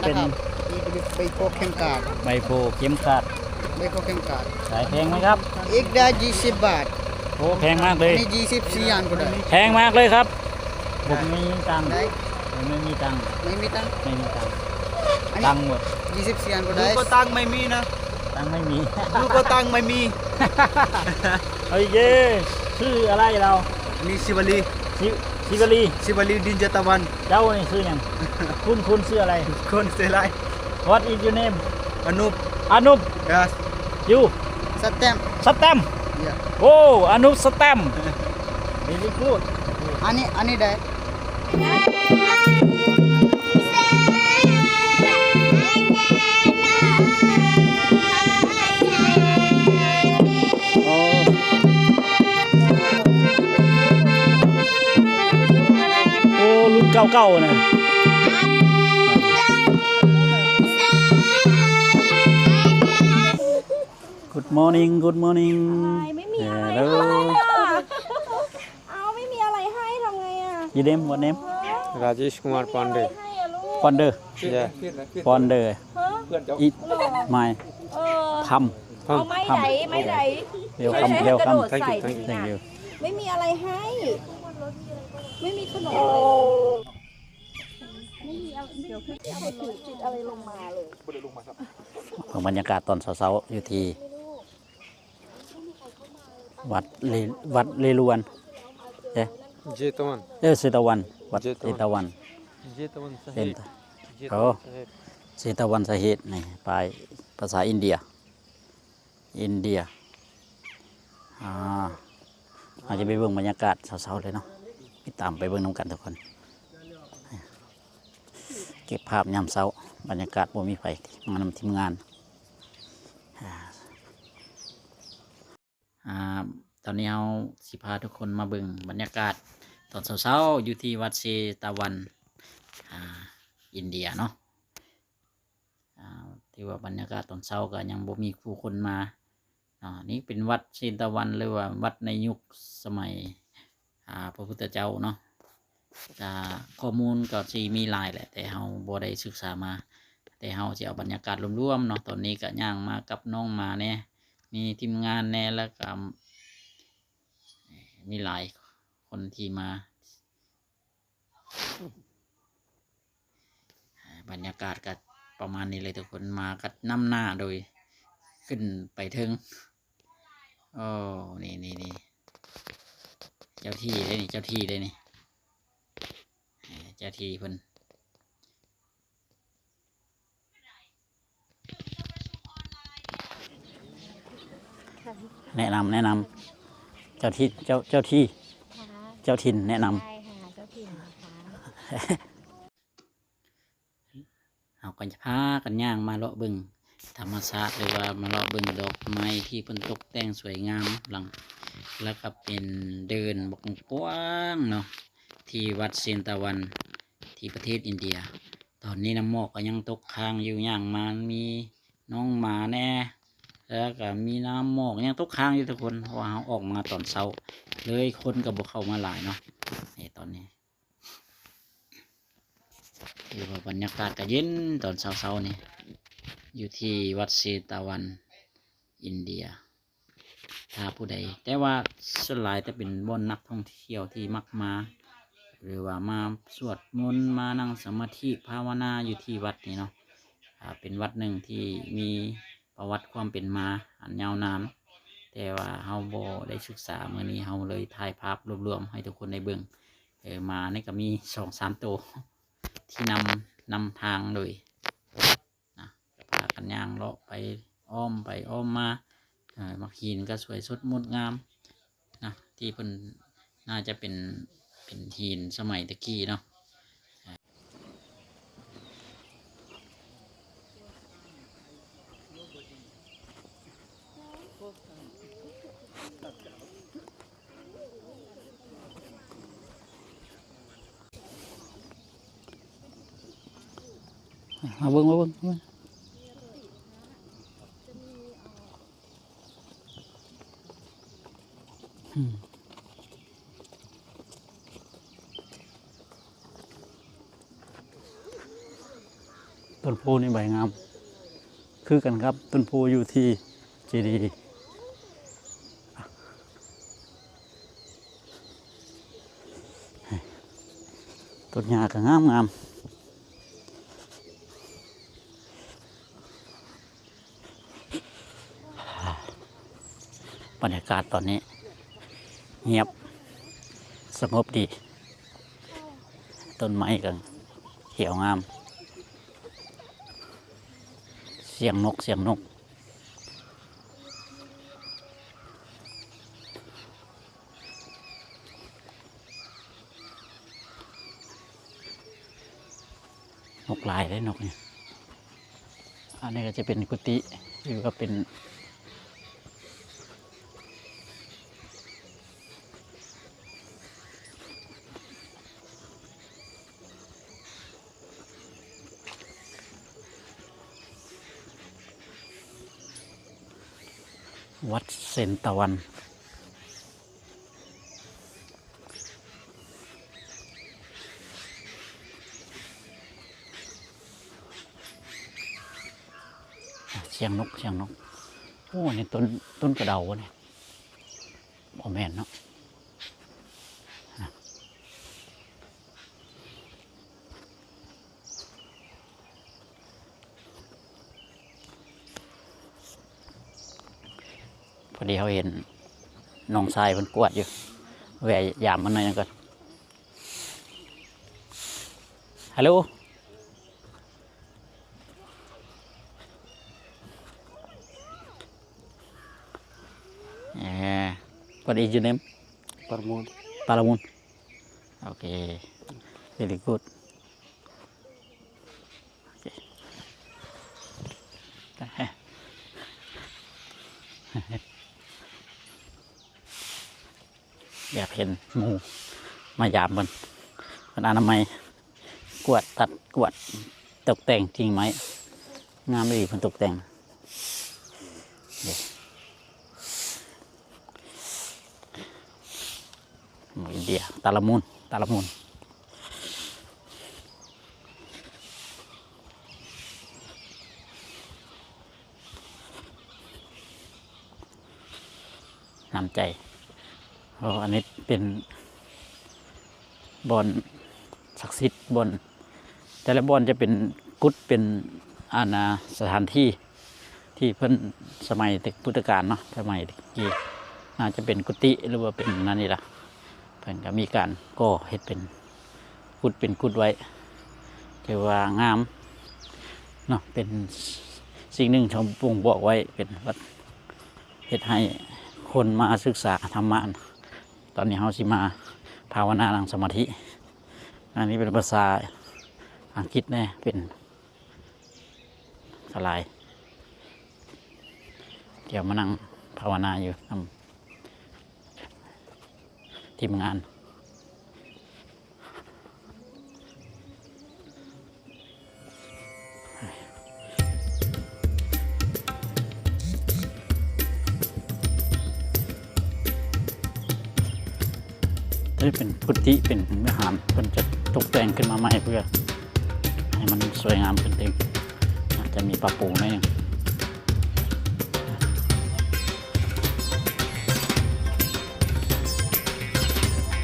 ເປັນ ໃບໂພເຂັມຂັດ ໃບໂພເຂັມຂັດ ສາຍແພງໄໝຄັບ? ອີກໄດ້ ຍີ່ສິບບາດ. ໂອ້ ແພງມາກເລີຍ. ນີ້ ຍີ່ສິບສີ່ອັນກໍໄດ້. ແພງມາກເລີຍຄັບ. ບໍ່ມີຕັງ ໄດ້ ບໍ່ມີຕັງ ໄມ່ມີຕັງ ໄມ່ມີຕັງ ອັນນີ້ ຕັງໝົດ. ຍີ່ສິບສີ່ອັນກໍໄດ້. ລູກກໍຕັງໄມ່ມີນະ ຕັງໄມ່ມີ ລູກກໍຕັງໄມ່ມີ. ໂອເຄ ຊື່ອະໄລລາວ? ອັນນີ້ ສິວະລີ ສິ ສິວະລີ ສິວະລີ ດິນຈະຕາວັນ. ເຈົ້ານີ້ຊື່ຫຍັງ? ຄຸນ ຄຸນຊື່ອະໄລ? ຄຸນຊື່ອະໄລ? What is your name? ອະນຸບ ອະນຸບ. Yes. You? ສະແຕມ ສະແຕມ. Yeah. ໂອ້ ອະນຸບ ສະແຕມ. Very good. ອັນນີ້ ອັນນີ້ໄດ້. ໂອ້ ລຸ້ນເກົ່າໆນະ. Good morning, good morning. ອາຍ ໄມ່ມີອະໄລ Hello. ອ້າວ ໄມ່ມີອະໄລໃຫ້ ທຳໄງອະ? Your name, what name? ຮະ? Rajesh Kumar Pandey. ໄມ່ມີອະໄລໃຫ້ອະລູກ. Pandey. Yeah. Pandey. ຮະ? It my ເອີ Pam. ເອົາໄມ້ໃດ ໄມ້ໃດ? Welcome, welcome. Thank you, thank you. ໄມ່ມີອະໄລໃຫ້ ໄມ່ມີຂະໜົມ. ບັນຍາກາດຕອນເຊົ້າໆ ຢູ່ທີ່ວັດເລ ວັດເລລວນ ເດ້ ເຈຕະວັນ ເອີ ເຊຕະວັນ ວັດເຊຕະວັນ ເຈຕະວັນ ເຊຕະວັນຊະເຮດ ເຊຕະວັນຊະເຮດ ໂອ້ ເຊຕະວັນຊະເຮດ ນີ້ ປ້າຍພາສາອິນເດຍ ອິນເດຍ. ອ່າ ເຮົາຈະໄປເບິ່ງບັນຍາກາດເຊົ້າໆເລີຍເນາະ ຕິດຕາມໄປເບິ່ງນຳກັນທຸກຄົນ. ເກັບພາບຍາມເຊົ້າ ບັນຍາກາດບໍ່ມີໃຜ ມານຳທີມງານ. ອ່າ ອ່າ ຕອນນີ້ເຮົາຊິພາທຸກຄົນມາເບິ່ງບັນຍາກາດຕອນເຊົ້າໆ ຢູ່ທີ່ວັດເຊຕາວັນ ອ່າ ອິນເດຍເນາະ. ອ່າ ຖືວ່າບັນຍາກາດຕອນເຊົ້າກໍຍັງບໍ່ມີຜູ້ຄົນມາເນາະ. ນີ້ເປັນວັດເຊຕາວັນ ຫຼືວ່າວັດໃນຍຸກສະໄໝ ອ່າ ພະພຸດທະເຈົ້າເນາະ. ກະຂໍ້ມູນກໍຊິມີຫຼາຍແຫຼະ ແຕ່ເຮົາບໍ່ໄດ້ສຶກສາມາ ແຕ່ເຮົາຊິເອົາບັນຍາກາດລວມໆເນາະ. ຕອນນີ້ກໍຍ່າງມາກັບນ້ອງໝາແດ່ ມີທີມງານແດ່ ແລ້ວກໍມີຫຼາຍຄົນທີ່ມາ. ບັນຍາກາດກໍປະມານນີ້ເລີຍທຸກຄົນ ມາກັບນຳໜ້າໂດຍຂຶ້ນໄປເທິງ. ໂອ້ ນີ້ໆໆ ເຈົ້າທີ່ເດ້ນີ້ ເຈົ້າທີ່ເດ້ນີ້ ເຈົ້າທີ່ເພິ່ນ. ແນະນຳ ແນະນຳ ເຈົ້າທີ່ ເຈົ້າ ເຈົ້າທີ່ ເຈົ້າຖິ່ນແນະນຳ ເຮົາກໍຈະພາກັນຍ່າງມາເລາະເບິ່ງທຳມະຊາດ ຫຼືວ່າມາເລາະເບິ່ງດອກໄມ້ທີ່ເພິ່ນຕົກແຕ່ງສວຍງາມ ແລ້ວກໍເປັນເດີ່ນບັກກວ້າງເນາະ ທີ່ວັດເຊຕາວັນ ທີ່ປະເທດອິນເດຍ. ຕອນນີ້ນ້ຳໝອກກໍຍັງຕົກຄ້າງຢູ່ ຍ່າງມາມີນ້ອງໝາແດ່ ແລ້ວກໍມີນ້ຳໝອກຍັງຕົກຄ້າງຢູ່ທຸກຄົນ ເພາະວ່າເຮົາອອກມາຕອນເຊົ້າເລີຍ ຄົນກໍບໍ່ເຂົ້າມາຫຼາຍເນາະ. ນີ້ຕອນນີ້ ຖືວ່າບັນຍາກາດກໍເຢັນຕອນເຊົ້າໆນີ້ ຢູ່ທີ່ວັດເຊຕາວັນ ອິນເດຍ. ຖ້າຜູ້ໃດ ແຕ່ວ່າສ່ວນຫຼາຍຈະເປັນບ່ອນນັກທ່ອງທ່ຽວທີ່ມັກມາ ຫຼືວ່າມາສວດມົນ ມານັ່ງສະມາທິພາວະນາຢູ່ທີ່ວັດນີ້ເນາະ. ອ່າ ເປັນວັດໜຶ່ງທີ່ມີປະຫວັດຄວາມເປັນມາອັນຍາວນານ ແຕ່ວ່າເຮົາບໍ່ໄດ້ສຶກສາ ມື້ນີ້ເຮົາເລີຍຖ່າຍພາບລວບລວມໃຫ້ທຸກຄົນໄດ້ເບິ່ງ. ເອີ ໝານີ້ກໍມີສອງສາມໂຕທີ່ນຳ ນຳທາງໂດຍ ນະ ກໍພາກັນຍ່າງເລາະໄປ ອ້ອມໄປອ້ອມມາ. ເອີ ໝາກຫີນກໍສວຍສົດງົດງາມນະ ທີ່ເພິ່ນ ໜ້າຈະເປັນ ເປັນຫີນສະໄໝແຕ່ກີ້ເນາະ. ມາເບິ່ງ ມາເບິ່ງ ມາເບິ່ງ ອືມ. ຕົ້ນໂພນີ້ໃບງາມ ຄືກັນກັບຕົ້ນໂພຢູ່ທີ່ເຈດີ. ຕົ້ນຫຍ້າກໍງາມໆ. ບັນຍາກາດຕອນນີ້ງຽບສະຫງົບດີ, ຕົ້ນໄມ້ກໍຂຽວງາມ, ສຽງນົກ ສຽງນົກ. ນົກຫຼາຍເດ້ນົກນີ້. ອັນນີ້ກໍຈະເປັນກຸຕິ ຫຼືວ່າເປັນ ວັດເຊນຕາວັນ. ສຽງນົກ ສຽງນົກ. ໂອ້ ອັນນີ້ຕົ້ນ ຕົ້ນກະເດົາບໍ່ນີ້? ບໍ່ແມ່ນເນາະ. ພໍດີເຮົາເຫັນນ້ອງຊາຍເພິ່ນກວດຢູ່ ແວ່ຢາມມັນໜ້ອຍໜຶ່ງກ່ອນ. ຮັລໂຫຼ what is your name? Parmod. Parmod. Okay, very good. ຢາກເຫັນໝູ່ມາຢາມເພິ່ນ ເພິ່ນອະນາໄມ ກວດຕັດ ກວດຕົກແຕ່ງກິ່ງໄມ້ ງາມອີ່ຫຼີເພິ່ນຕົກແຕ່ງ. ໝູ່ອິນເດຍ ຕາລະມູນ ຕາລະມູນ. ນ້ຳໃຈ. ເພາະອັນນີ້ເປັນບ່ອນສັກສິດ ບ່ອນ ແຕ່ລະບ່ອນຈະເປັນກຸດ ເປັນ ອັນນ່າ ສະຖານທີ່ ທີ່ເພິ່ນ ສະໄໝແຕ່ພຸດທະການເນາະ ສະໄໝແຕ່ກີ້ ໜ້າຈະເປັນກຸຕິ ຫຼືວ່າເປັນນັ້ນນີ້ລະ ເພິ່ນກໍມີການກໍ່ເຮັດເປັນກຸດ ເປັນກຸດໄວ້ ຖືວ່າງາມເນາະ ເປັນສິ່ງໜຶ່ງທີ່ບົ່ງບອກໄວ້ ເປັນວັດ ເຮັດໃຫ້ຄົນມາສຶກສາທຳມະ. ຕອນນີ້ເຮົາຊິມາພາວະນາ ນັ່ງສະມາທິ. ອັນນີ້ເປັນພາສາອັງກິດແດ່ ເປັນ ສະຫຼາຍ ດຽວມານັ່ງພາວະນາຢູ່ນຳທີມງານ. ນີ້ເປັນກຸຕິ ເປັນວິຫານ ເພິ່ນຈະຕົກແຕ່ງຂຶ້ນມາໃໝ່ ເພື່ອໃຫ້ມັນສວຍງາມຂຶ້ນຕື່ມ ອາດຈະມີປັບປຸງໜ້ອຍໜຶ່ງ.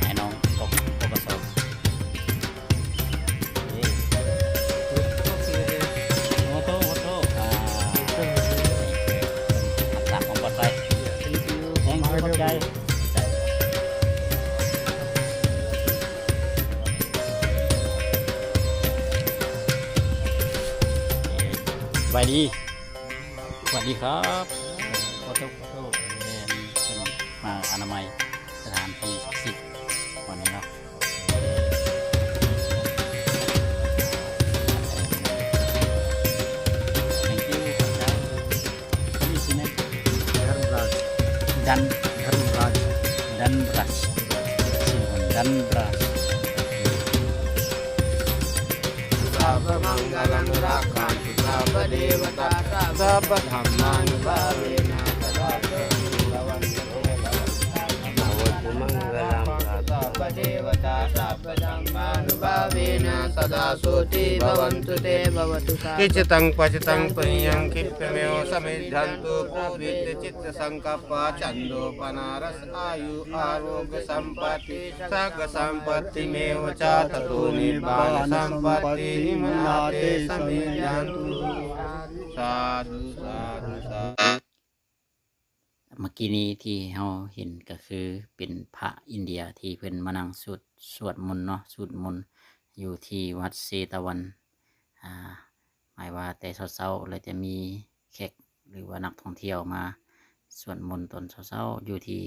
ໃຫ້ນ້ອງ ປກສ ໂອໂຕ້ ໂອໂຕ້ ອາ ຮັກສາຄວາມປອດໄພ. Thank you ຂອບໃຈ. ສະບາຍດີ ສະຫວັດດີຄັບ. ຂໍໂທດ ຂໍໂທດ ເອີ ເພິ່ນມາອະນາໄມສະຖານທີ່ສັກສິດວັນນີ້ເນາະ. Thank you ຂອບໃຈ. What is your name? Dhanraj. Dhan-, Dhanraj. Dhanraj. Dhanraj. Sabba mangalam rakkhantu sabba devatā, sabba dhammānubhāvena sadā sotthī bhavantu me. Bhavatu mangalam rakkhantu sabba devatā, sabba dhammānubhāvena sadā सदा सोत्थि भवन्तु ते। भवतु इच्चितं पचितं पुण्यं खिप्पमेव समिज्झन्तु। पूवितचित्तसंकप्पा चण्डो पनारस आयु आरोग्य सम्पत्ति सगसम्पत्तिमेव च। ततो निब्बान सम्पत्ति इमानि ते समिज्झन्तु। साधु साधु साधु। ເມື່ອກີ້ນີ້ທີ່ເຮົາເຫັນກໍຄືເປັນພະອິນເດຍທີ່ເພິ່ນມານັ່ງສູດ ສວດມົນເນາະ ສູດມົນຢູ່ທີ່ວັດເຊຕະວັນ. ອາ ໝາຍວ່າແຕ່ເຊົ້າໆ ແລ້ວຈະມີແຂກ ຫຼືວ່ານັກທ່ອງທ່ຽວມາສວດມົນຕອນເຊົ້າໆ ຢູ່ທີ່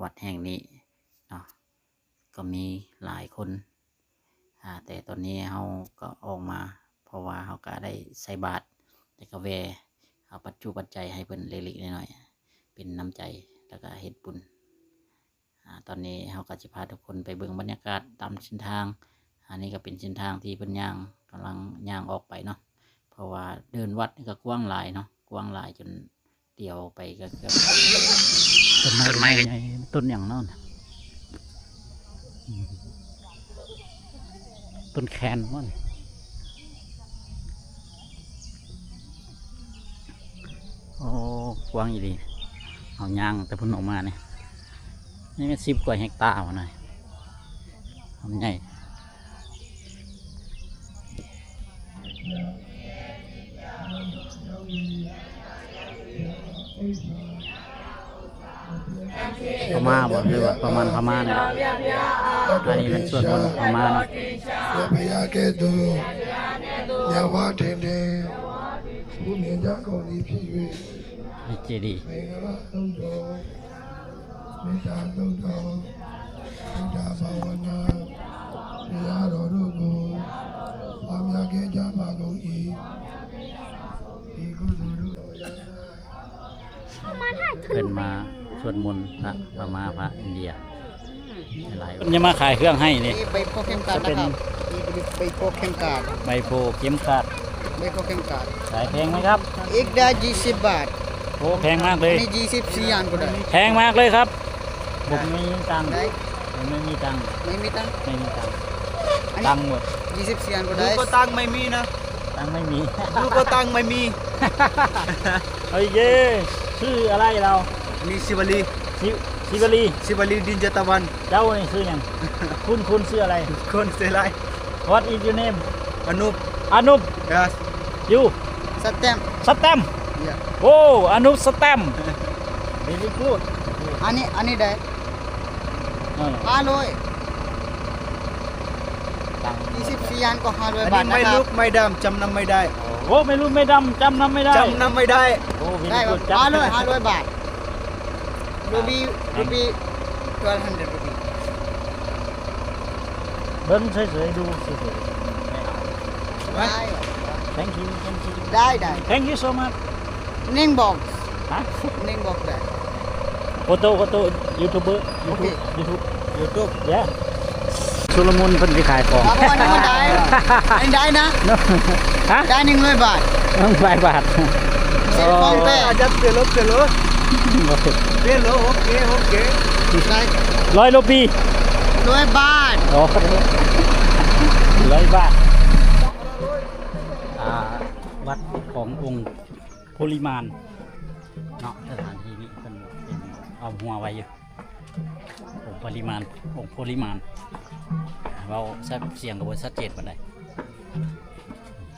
ວັດແຫ່ງນີ້ເນາະ ກໍມີຫຼາຍຄົນ. ອາ ແຕ່ຕອນນີ້ເຮົາກໍອອກມາ ເພາະວ່າເຮົາກໍໄດ້ໃສ່ບາດ ແລ້ວກໍແວ່ເອົາປັດຈຸປັດໄຈໃຫ້ເພິ່ນເລັກໆນ້ອຍໆ ເປັນນ້ຳໃຈ ແລ້ວກໍເຮັດບຸນ. ອາ ຕອນນີ້ເຮົາກໍຈະພາທຸກຄົນໄປເບິ່ງບັນຍາກາດຕາມເສັ້ນທາງ. ອັນນີ້ກໍເປັນເສັ້ນທາງທີ່ເພິ່ນຍ່າງ ກຳລັງຍ່າງອອກໄປເນາະ ເພາະວ່າເດີ່ນວັດນີ້ກໍກວ້າງຫຼາຍເນາະ ກວ້າງຫຼາຍຈົນ ດຽວໄປກໍເກືອບ ຕົ້ນໄມ້ ຕົ້ນໄມ້ໃຫຍ່ ຕົ້ນຫຍັງເນາະ ອືມ ຕົ້ນແຄນບໍ່ນີ້? ໂອ້ ກວ້າງອີ່ຫຼີ. ເຮົາຍ່າງແຕ່ພຸ້ນອອກມານີ້ ນີ້ແມ່ນສິບກວ່າເຮັກຕາພຸ້ນນະ ມັນໃຫຍ່. ພະມ້າບໍ່ ຫຼືວ່າປະມານພະມ້ານີ້ແຫຼະ. ອັນນີ້ແມ່ນສວດມົນພະມ້າເນາະ. ມີເຈດີ. ເມດຕາຕຸດໂຕ ເມດຕາພາວະນາ ເທວະດາເຈົ້າ ຄວາມຢາກແກ່ຈະພາກົງອີ ເພິ່ນມາສວດມົນພະພະມ້າ ພະອິນເດຍ ຫຼາຍຄົນຈະມາຂາຍເຄື່ອງໃຫ້ນີ້. ນີ້ໃບໂພເຂັມຂັດນະຄັບ ນີ້ໃບໂພເຂັມຂັດ ໃບໂພເຂັມຂັດ ໃບໂພເຂັມຂັດ. ຂາຍແພງໄໝຄັບ? ອີກໄດ້ຍີ່ສິບບາດ. ໂອ້ ແພງມາກເລີຍ. ອັນນີ້ຍີ່ສິບສີ່ອັນກໍໄດ້. ແພງມາກເລີຍຄັບ. ບໍ່ມີຕັງ ໄດ້ ບໍ່ມີຕັງ ໄມ່ມີຕັງ ໄມ່ມີຕັງ ອັນນີ້ ຕັງໝົດ. ຍີ່ສິບສີ່ອັນກໍໄດ້. ດູກໍຕັງໄມ່ມີນະ ຕັງໄມ່ມີ ດູກໍຕັງໄມ່ມີ. ໂອເຄ ຊື່ອະໄລລາວ? ອັນນີ້ສິວະລີ ສິ ສິວະລີ ສິວະລີ ດິນຈະຕາວັນ. ເຈົ້ານີ້ຊື່ຫຍັງ? ຄຸນ ຄຸນຊື່ອະໄລ? ຄຸນຊື່ອະໄລ? What is your name? ອະນຸບ ອະນຸບ. Yes. You? ສະແຕມ ສະແຕມ. Yeah. ໂອ້ ອະນຸບ ສະແຕມ. Very good. ອັນນີ້ ອັນນີ້ໄດ້ ເອີ ຫ້າຮ້ອຍ. ຍີ່ສິບສີ່ອັນກໍຫ້າຮ້ອຍບາດນະຄັບ. ໄມ້ລູກໄມ້ດຳ ຈຳນຳໄມ່ໄດ້. ໂອ້ ໄມ້ລູກໄມ້ດຳ ຈຳນຳໄມ່ໄດ້ ຈຳນຳໄມ່ໄດ້. ໂອ້ very good. ຫ້າຮ້ອຍ ຫ້າຮ້ອຍບາດ. Ruby, ruby, twelve hundred ruby. ເບິ່ງເສີຍໆ ດູເສີຍໆ. ໄດ້ Thank you, thank you. ໄດ້ ໄດ້. Thank you so much. Ning box. ຮະ? Ning box ໄດ້. ໂຟໂຕ້ ໂຟໂຕ້ ຢູທູບເບີ ໂອເຄ ຢູທູບ ຢູທູບ yeah. ຊຸລະມຸນເພິ່ນຊິຂາຍຂອງ. ເອົາ ອັນນີ້ມັນໄດ້ ອັນນີ້ໄດ້ນະ. ຮະ? ໄດ້ໜຶ່ງຮ້ອຍບາດ ໜຶ່ງຮ້ອຍບາດ. ຂອງແທ້. ອາຈານ ເປໂລ ເປໂລ ເປໂລ. ໂອເຄ ໂອເຄ. ໄດ້ ຮ້ອຍໂຣປີ ຮ້ອຍບາດ. ໂອ້ ຮ້ອຍບາດ. ອ່າ ວັດຂອງອົງ ໂພລິມານເນາະ ສະຖານທີ່ນີ້ເພິ່ນເປັນອ້ອມຮົ້ວໄວ້ຢູ່ ອົງໂພລິມານ ອົງໂພລິມານ. ເວົ້າຊັດ ສຽງກໍບໍ່ຊັດເຈນປານໃດ.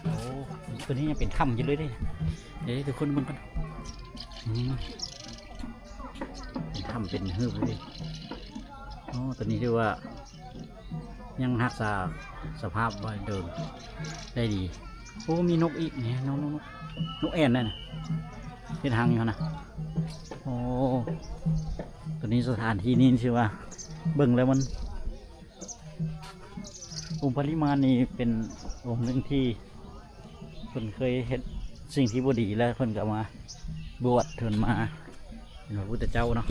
ໂອ້ ຕົວນີ້ຍັງເປັນຖ້ຳຢູ່ເລີຍເດ້. ເດ້ ທຸກຄົນເບິ່ງກັນ ອືມ ເປັນຖ້ຳເປັນຫືບເລີຍ. ໂອ້ ຕົວນີ້ຖືວ່າ ຍັງຮັກສາສະພາບໄວ້ເດີມໄດ້ດີ. ໂອ້ ມີນົກອີກນີ້ ນົກ ນົກ ນົກ ນົກແອ່ນນັ້ນນະ ເຮັດຮັງຢູ່ຫັ້ນນະ. ໂອ້ ຕົວນີ້ ສະຖານທີ່ນີ້ຖືວ່າເບິ່ງແລ້ວມັນ ອົງໂພລິມານນີ້ເປັນອົງໜຶ່ງທີ່ ເພິ່ນເຄີຍເຮັດສິ່ງທີ່ບໍ່ດີ ແລ້ວເພິ່ນກໍມາບວດ ເພິ່ນມາເປັນພະພຸດທະເຈົ້າເນາະ.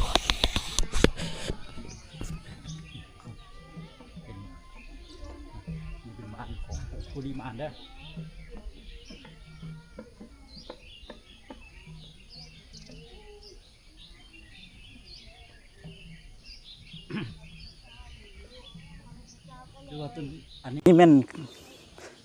ເປັນ ນີ້ເປັນບ້ານຂອງໂພລິມານເດີ. ຄືວ່າຕົ້ນ ອັນນີ້ແມ່ນ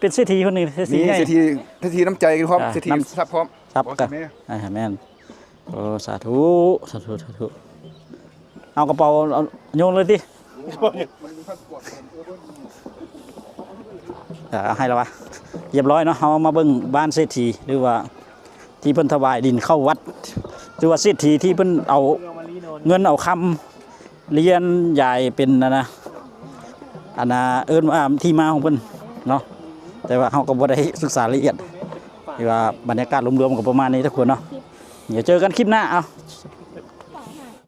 ເປັນເສດຖີຄົນໜຶ່ງ ເສດຖີ ມີເສດຖີ ເສດຖີນ້ຳໃຈພ້ອມ ອ່າ ເສດຖີຊັບພ້ອມ ຊັບ ໂອ້ຍ ກໍ ແມ່ ອ່າ ແມ່ນ. ໂອ້ ສາທຸ ສາທຸ ສາທຸ. ເອົາກະເປົາ ເອົາໂຍນເລີຍຕິ ເອີ ເອົາໃຫ້ລະວະ. ຮຽບຮ້ອຍເນາະ ເຮົາມາເບິ່ງບ້ານເສດຖີ ຫຼືວ່າທີ່ເພິ່ນຖວາຍດິນເຂົ້າວັດ ຫຼືວ່າເສດຖີທີ່ເພິ່ນເອົາເງິນເອົາຄຳ ລຽນຢາຍເປັນອັນນະ ອັນນະ ເອີ້ນວ່າທີ່ມາຂອງເພິ່ນເນາະ. ແຕ່ວ່າເຮົາກໍບໍ່ໄດ້ສຶກສາລະອຽດ ທີ່ວ່າບັນຍາກາດລວມໆກໍປະມານນີ້ທຸກຄົນເນາະ. ດຽວເຈີກັນຄລິບໜ້າ ເອົາ